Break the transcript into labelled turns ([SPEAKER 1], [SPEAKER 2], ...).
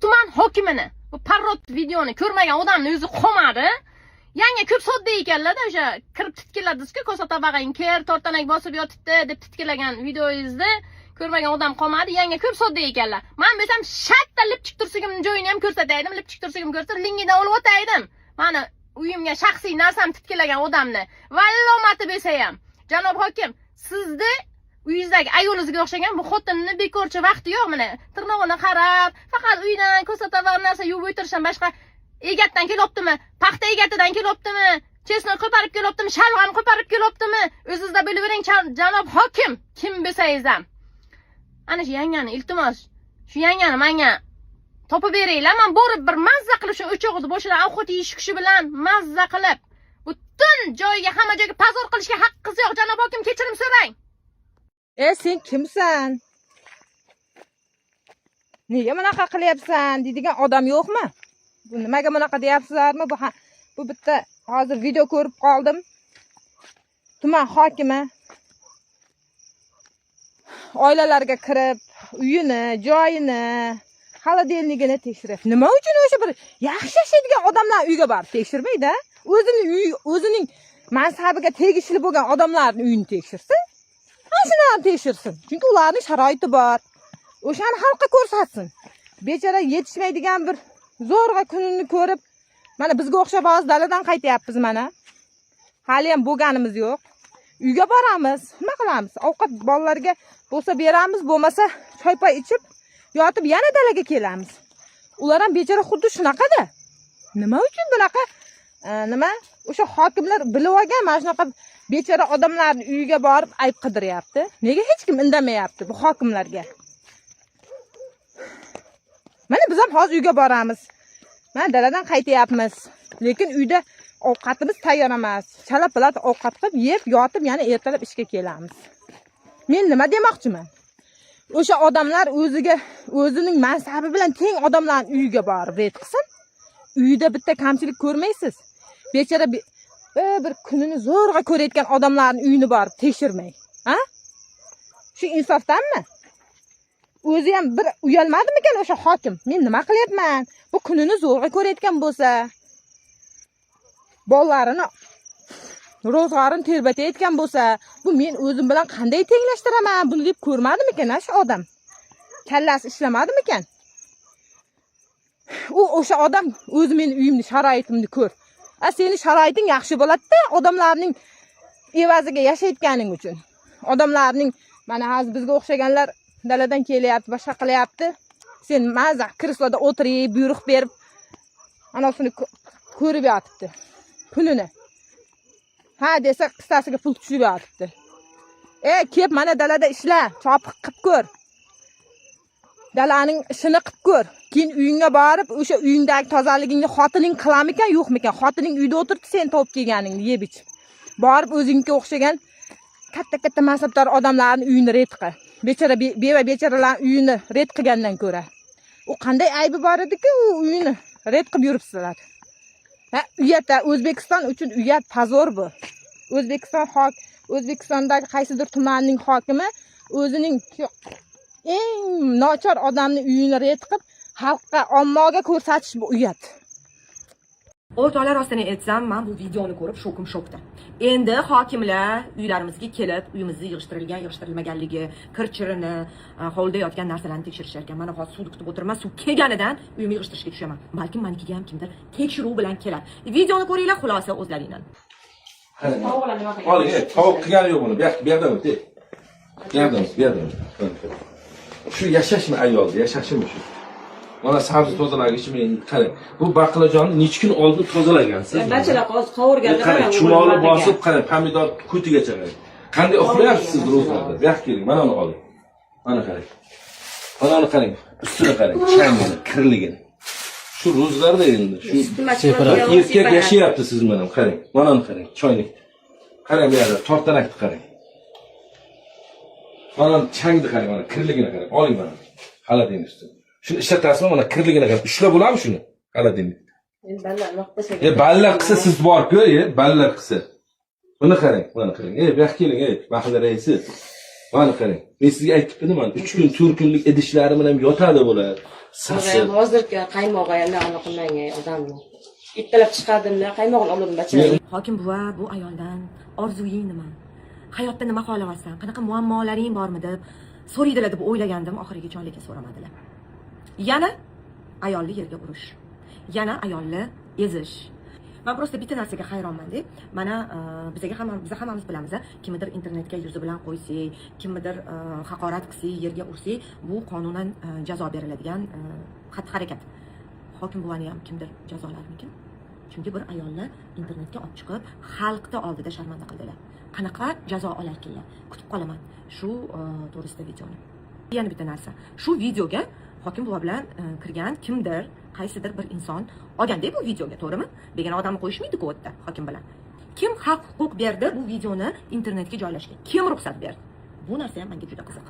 [SPEAKER 1] Tuman hokimini bu parrot videoni ko'rmagan odamni o'zi qolmadi. Yanga ko'p sodda ekanlarda, o'sha kirib titkiladizku, kosa tabag'ing kir, tortanak bosib yotibdi deb titkilagan videoyingizni ko'rmagan odam qolmadi. Yanga ko'p sodda ekanlar. Man bo'lsam shatta lipchik tursigimni joyini ham ko'rsataydim, lipchik tursigimni ko'rsatib, lingidan olib o'taydim. Mani uyimga shaxsiy narsam titkilagan odamni. Vallomati bo'lsa ham. Janob hokim, sizni uyingizdagi ayolingizga o'xshagan bu xotinni bekorchi vaqti yo'q. Mana tirnog'ini qarab, faqat uydan kosa tabaq narsa yuvib o'tirishdan boshqa egatdan kelyaptimi, paxta egatidan kelyaptimi, чеснок qo'parib kelyaptimi, shalg'am qo'parib kelyaptimi, o'zingizda bilavering, janob hokim, kim bo'lsangiz ham. Ana shu yangani, iltimos, shu yangani manga topib beringlar. Man borib bir mazza qilib shu o'chog'ni boshida ovqat yeyish kishi bilan mazza qilib butun joyga, hamma joyga позор qilishga haqqingiz yo'q, janob hokim, kechirim so'rang.
[SPEAKER 2] E, sen kimsan? Nega bunaqa qilyapsan deydigan odam yo'qmi? Bu nimaga bunaqa deyapsizlarmi? Bu bitta hozir video ko'rib qoldim. Tuman hokimi oilalarga kirib, uyini, joyini, холодильник ini tekshiryapti. Nima uchun o'sha bir yaxshi yashaydigan odamlar uyga borib tekshirmaydi? O'zini uy, o'zining mansabiga tegishli bo'lgan odamlarni uyini tekshirsin. Mana shularni tekshirsin. Chunki ularning sharoiti bor. O'shani xalqqa ko'rsatsin. Bechora yetishmaydigan bir zo'rg'a kunini ko'rib, mana bizga o'xshab hozir daladan qaytyapmiz mana. Hali ham bo'lganimiz yo'q. Uyga boramiz, nima qilamiz? Ovqat bolalarga bo'lsa beramiz, bo'lmasa choy-poy ichib, yotib yana dalaga kelamiz. Ular ham bechora xuddi shunaqada. Nima uchun bunaqa nima o'sha hokimlar bilib olgan mana shunaqa bechora odamlarni uyiga borib ayb qidiryapti? Nega hech kim indamayapti bu hokimlarga? Mana biz ham hozir uyga boramiz. Mana daladan qaytyapmiz. Lekin uyda ovqatimiz tayyor emas. Chala pala ovqat qilib yeb, yotib yana ertalab ishga kelamiz. Men nima demoqchiman? O'sha odamlar o'ziga, o'zining mansabi bilan teng odamlarni uyiga borib reyd qilsin. Uyida bitta kamchilik ko'rmaysiz. Bechora bir kunini zo'rg'a ko'rayotgan odamlarni uyini borib tekshirmay. Ha? Shu insofdanmi? O'zi ham bir uyalmadimikan o'sha hokim? Men nima qilyapman? Bu kunini zo'rg'a ko'rayotgan bo'lsa, bolalarini ro'zg'orini terbatayotgan bo'lsa, bu men o'zim bilan qanday tenglashtiraman buni deb ko'rmadimikan shu odam? Kallasi ishlamadimikan? U o'sha odam o'zi meni uyimni sharoitimni ko'r. A seni sharoiting yaxshi bo'ladi-da, odamlarning evaziga yashayotganing uchun. Odamlarning mana hozir bizga o'xshaganlar daladan kelyapti, boshqa qilyapti. Sen maza kresloda o'tirib, buyruq berib, anasini ko'rib yotibdi kunini. Ha desa qissasiga pul tushib yotibdi. E, kelib mana dalada ishla, chopiq qilib ko'r. Dalaning ishini qilib ko'r. Keyin uyingga borib, o'sha uyingdagi tozaligingni xotining qilarmikan, yo'qmikan? Xotining uyda o'tiribdi sen topib kelganingni yeb ichib. Borib o'zingga o'xshagan katta-katta mansabdor odamlarni uyini reyd qil. Bechora beva bechoralarning uyini reyd qilgandan ko'ra. U qanday aybi bor ediki, u uyini reyd qilib yuribsizlar. Ha, uyat, O'zbekiston uchun uyat, позор bu. O'zbekistondagi qaysidir tumanning hokimi o'zining shu eng nochor odamni uyini reyd qilib, xalqqa, ommaga ko'rsatish bu uyat.
[SPEAKER 3] O'rtoqlar, rostini aytsam, men bu videoni ko'rib shokim shokda. Endi hokimlar uylarimizga kelib, uyimizni yig'ishtirilgan, yig'ishtirilmaganligi, kir-chirini, hovlida yotgan narsalarni tekshirishar ekan. Mana hozir suvni kutib o'tiribman, suv kelganidan uyimni yig'ishtirishga tushaman. Balkim manikiga ham kimdir tekshiruv bilan kelar. Videoni ko'ringlar, xulosa o'zlaringdan.
[SPEAKER 4] Oling, tovuq qilgani yo'q buni. Bu yoqda, bu yoqdan o't. Bu yoqdan o't, bu yoqdan o't. Shu yashashmi ayolni, yashashimi shu? Mana sabzi tozalagichmi qarang. Bu baqlajonni necha kun oldin tozalagansiz?
[SPEAKER 5] Bachalar hozir qovurganda.
[SPEAKER 4] Qarang, chumoli bosib, qarang, pomidor ko'tigacha qarang. Qanday uxlayapsiz siz ro'zg'orda? Bu yoqqa keling, mana uni oling. Mana qarang. Mana uni qarang. Ustini qarang, changini, kirligini. Shu ro'zg'orda endi shu erkak yashayapti siz bilan, qarang. Mana uni qarang, choynak. Qarang bu yerda tortanakni qarang. Mana changni qarang, mana kirligini qarang. Oling mana. Холодильник ustini. Shuni ishlatasizmi? Mana kirligini qarang. Ushlab bo'ladimi shuni? Холодильник.
[SPEAKER 5] Endi ballar maqtasa.
[SPEAKER 4] E, ballar qilsa siz borib ko'r, e, ballar qilsa. Buni qarang, buni qarang. Ey, bu yoqqa keling, ey, mahalla raisi. Mana qarang. Men sizga aytib mana 3 kun, 4 kunlik idishlari bilan yotadi bular. Sasiq.
[SPEAKER 5] Hozirgi qaymog'i ham anaqa qilmagan odamni. Ertalab chiqardimda qaymog'ini oldim bachaga.
[SPEAKER 3] Hokim buva bu ayoldan orzuying nima, hayotda nima xohlayapsan, qanaqa muammolaring bormi deb so'raydilar deb o'ylagandim, oxirigacha lekin so'ramadilar. Yana ayolni yerga urish, yana ayolni ezish. Man просто bitta narsaga hayronmanda. Mana bizaga hamma, biza hammamiz bilamiz, kimnidir internetga yuzi bilan qo'ysak, kimnidir haqorat qilsak, yerga ursak, bu qonunan jazo beriladigan xatti harakat. Hokim buvani ham kimdir jazolarmikin? Chunki bir ayolni internetga olib chiqib, xalqni oldida sharmanda qildilar. Qanaqa jazo olarkinlar? Kutib qolaman shu to'g'risida videoni. Yana bitta narsa, shu videoga hokim buva bilan kirgan kimdir, qaysidir bir inson olganda bu videoga, to'g'rimi? Begona odamni qo'yishmaydi-ku u yerda hokim bilan. Kim haq huquq berdi bu videoni internetga joylashga? Kim ruxsat berdi? Bu narsa ham menga juda qiziq.